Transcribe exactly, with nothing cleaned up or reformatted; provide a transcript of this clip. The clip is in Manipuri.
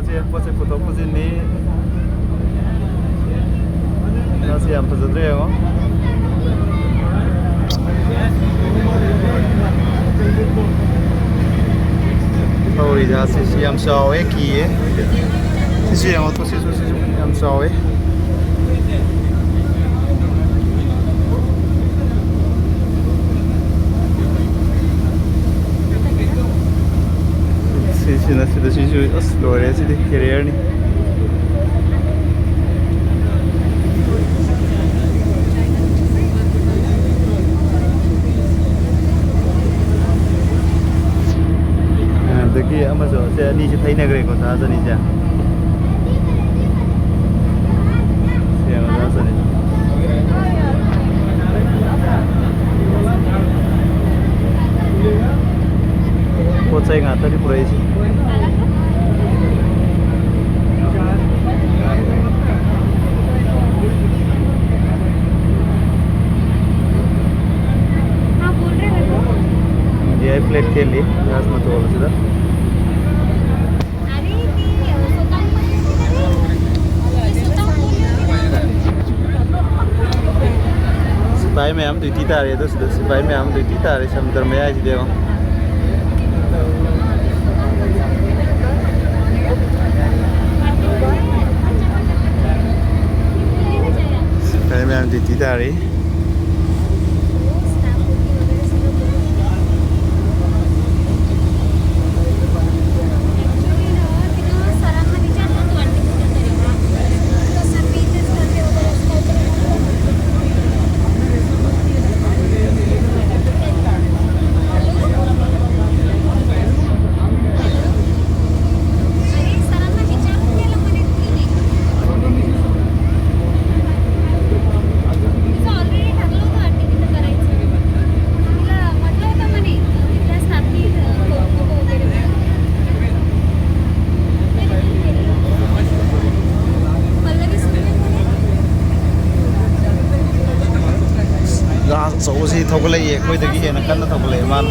ꯁꯦ ꯄꯣꯠ ꯆꯩ ꯄꯨꯊꯣꯛ ꯄꯨꯁꯤꯟꯅꯤ꯫ ꯉꯥꯁꯤ ꯌꯥꯝ ꯐꯖꯗ꯭ꯔꯦ ꯌꯦꯡꯉꯣ꯫ ꯊꯧꯔꯤ ꯖꯍꯥꯖꯁꯤ ꯁꯤ ꯌꯥꯝ ꯆꯥꯎꯋꯦ, ꯀꯤꯌꯦ꯫ ꯁꯤꯁꯨ ꯌꯦꯡꯉꯣ, ꯁꯤꯁꯨ, ꯁꯤꯁꯨ ꯌꯥꯝ ꯆꯥꯎꯋꯦ꯫ ꯁꯤꯁꯤꯅ ꯁꯤꯗ ꯁꯤꯁꯨ ꯑꯁ ꯂꯣꯏꯔꯦ, ꯁꯤꯗꯤ ꯀꯦꯔꯤꯌꯔꯅꯤ꯫ ꯑꯗꯒꯤ ꯑꯃꯁꯨ, ꯁꯦ ꯑꯅꯤꯁꯦ ꯊꯩꯅꯈ꯭ꯔꯦꯀꯣ, ꯖꯍꯥꯖ ꯑꯅꯤꯁꯦ꯫ ꯁꯦ ꯖꯍꯥꯖ ꯑꯅꯤ꯫ ꯄꯣꯠ ꯆꯩ ꯉꯥꯛꯇꯅꯤ ꯄꯨꯔꯛꯏꯁꯦ꯫ ꯏꯟꯗꯤꯌꯥꯒꯤ ꯐ꯭ꯂꯦꯒ ꯊꯦꯠꯂꯤ ꯖꯍꯥꯖ ꯃꯇꯣꯜ ꯑꯁꯤꯗ꯫ ꯁꯤꯐꯥꯏ ꯃꯌꯥꯝ ꯗ꯭ꯌꯨꯇꯤ ꯇꯥꯔꯦ ꯑꯗꯣ, ꯁꯤꯗ ꯁꯤꯐꯥꯏ ꯃꯌꯥꯝ ꯗ꯭ꯌꯨꯇꯤ ꯇꯥꯔꯦ ꯁꯃꯨꯗ꯭ꯔ ꯃꯌꯥꯏꯁꯤꯗ ꯌꯦꯡꯉꯣ꯫ ꯁꯤꯐꯥꯏ ꯃꯌꯥꯝ ꯗ꯭ꯌꯨꯇꯤ ꯇꯥꯔꯤ꯫ ꯖꯍꯥꯖ ꯑꯆꯧꯕꯁꯤ ꯊꯧꯒꯠꯂꯛꯏ, ꯑꯩꯈꯣꯏꯗꯒꯤ ꯍꯦꯟꯅ ꯀꯟꯅ ꯊꯧꯒꯠꯂꯛꯑꯦ ꯃꯥꯅ꯫